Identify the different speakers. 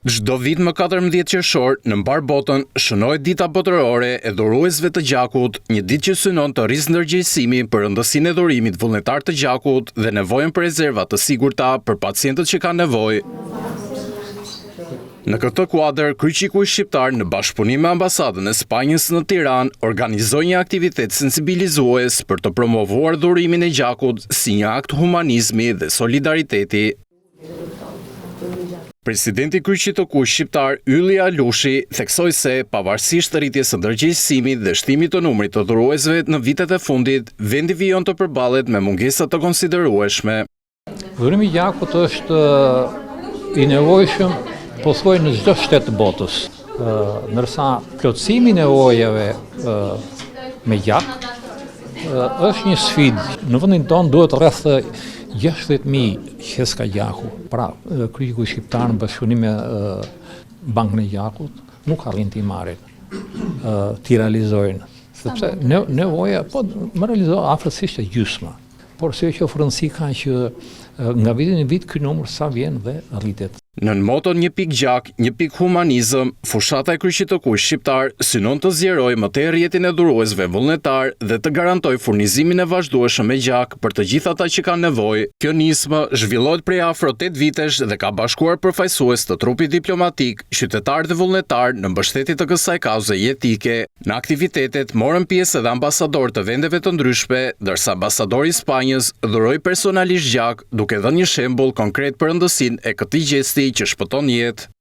Speaker 1: Çdo vit më 14 qershor, në mbarë botën, shënohet Dita Botërore e Dhuruesve të Gjakut, një ditë që synon të rrisë ndërgjegjësimin për rëndësinë e dhurimit vullnetar të gjakut dhe nevojën për rezerva të sigurta për pacientët që kanë nevojë. Në këtë kuadër, Kryqi i Kuq Shqiptar në bashkëpunim me Ambasadën e Spanjës në Tiranë organizoi një aktivitet sensibilizues për të promovuar dhurimin e gjakut si një akt humanizmi dhe solidariteti. Presidenti i Kryqit të Kuq Shqiptar, Ylli Alushi, theksoi se, pavarësisht rritjes së ndërgjegjësimit dhe shtimit të numrit të dhuruesve në vitet e fundit, vendi vijon të përballet me mungesa të konsiderueshme.
Speaker 2: Dhurimi i gjakut është i nevojshëm pothuaj në çdo shtet të botës, ndërsa plotësimi i nevojave me gjak është një sfidë. Në vendin tonë duhet rreth 60.000 qeska gjaku. Pra, Kryqi i Kuq Shqiptar në bashkëpunim me Bankën e Gjakut nuk arrin t'i marrin, t'i realizojnë. Sepse nevoja, po, më realizohet afërsisht e gjysma. Por sidoqoftë rëndësi ka që nga viti në vit ky numër sa vjen dhe rritet.
Speaker 1: Nën moton Një pikë gjak, një pikë humanizëm, fushata e Kryqit të Kuq Shqiptar synon të zgjerojë më tej rrjetin e dhuruesve vullnetarë dhe të garantojë furnizimin e vazhdueshëm me gjak për të gjithë ata që kanë nevojë. Kjo nismë zhvillohet prej afro tetë vitesh dhe ka bashkuar përfaqësues të trupit diplomatik, qytetarë dhe vullnetarë në mbështetje të kësaj kauze jetike. Në aktivitetet morën pjesë edhe ambasadorë të vendeve të ndryshme, ndërsa ambasadori i Spanjës dhuroi personalisht gjak, duke dhënë një shembull konkret për rëndësinë e këtij gjesti që shpëton jetë.